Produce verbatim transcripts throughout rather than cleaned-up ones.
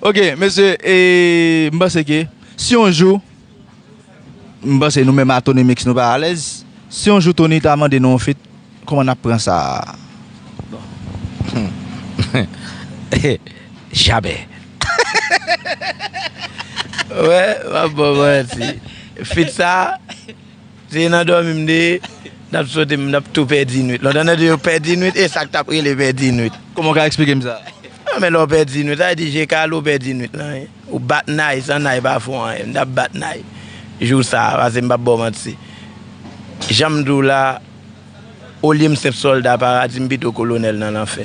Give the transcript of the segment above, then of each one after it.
Ok, mesye, e, m panse ke si yon jou, m panse nou menm a Tony Mix nou pa alèz, si yon jou Tony ta mande nou yon feat, kòman n ap pran sa? Jamè. Wè, m ap ba w manti. Feat sa, se nan dòmi m de, n ap sote, n ap tou pèdi nwit. Lontan nan de yo pèdi nwit, e sa k t ap rele pèdi nwit. Kòman w ka eksplike m sa? Nan men lè w pèdi nwit, sa vle di je kale w pèdi nwit lan. Ou bat nay, san nay pa fè w anyen. M t ap bat nay. Jou sa, pase m p ap ba w manti. Jan m di w la, olye m senp sòlda paradi, m pito kolonèl nan lanfè.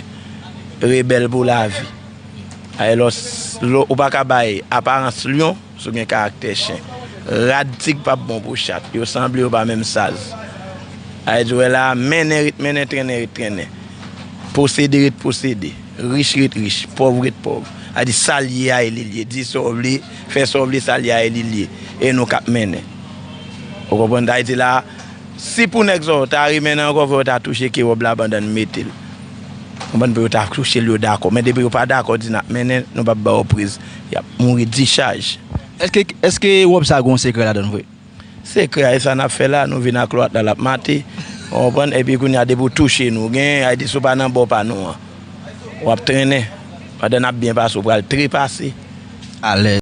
Rebèl pou lavi. Alò, s- lo- ou pa ka bay aparans lyon si w gen karaktè chen. Rad tig p ap bon pou chat. Yo sanble, yo pa menm saz. Sa vle di, w wè la, mennen ret mennen, trennen ret trennen. Posede ret posede. Rich ret rich. Pòv ret pòv. Sa vle di, sa l ye a, e li l ye. Di sa w vle, fè sa w vle, sa l ye a, e li l ye. E nou k ap mennen. Ou konprann? Sa vle di la, si pou nèg sa yo ta rimènen ankò, fò yo ta touche ke wòb la pandan n mete l. Konprann? Pou yo ta touche l, yo dakò. Men depi yo pa dakò, di n ap mennen, nou p ap ba yo priz. Y ap mouri dichaj. Èske, èske wòb sa gon sekrè ladan l vre? Sekrè a, e sa n ap fè la, nou vin ak lwat la, l ap mate. Ou konprann? Epi kounye a, depi w touche nou, gen, sa vle di, si w pa nan bò pa nou an, w ap trennen. Pandan n ap byen pase, w pral trepase. Alèz.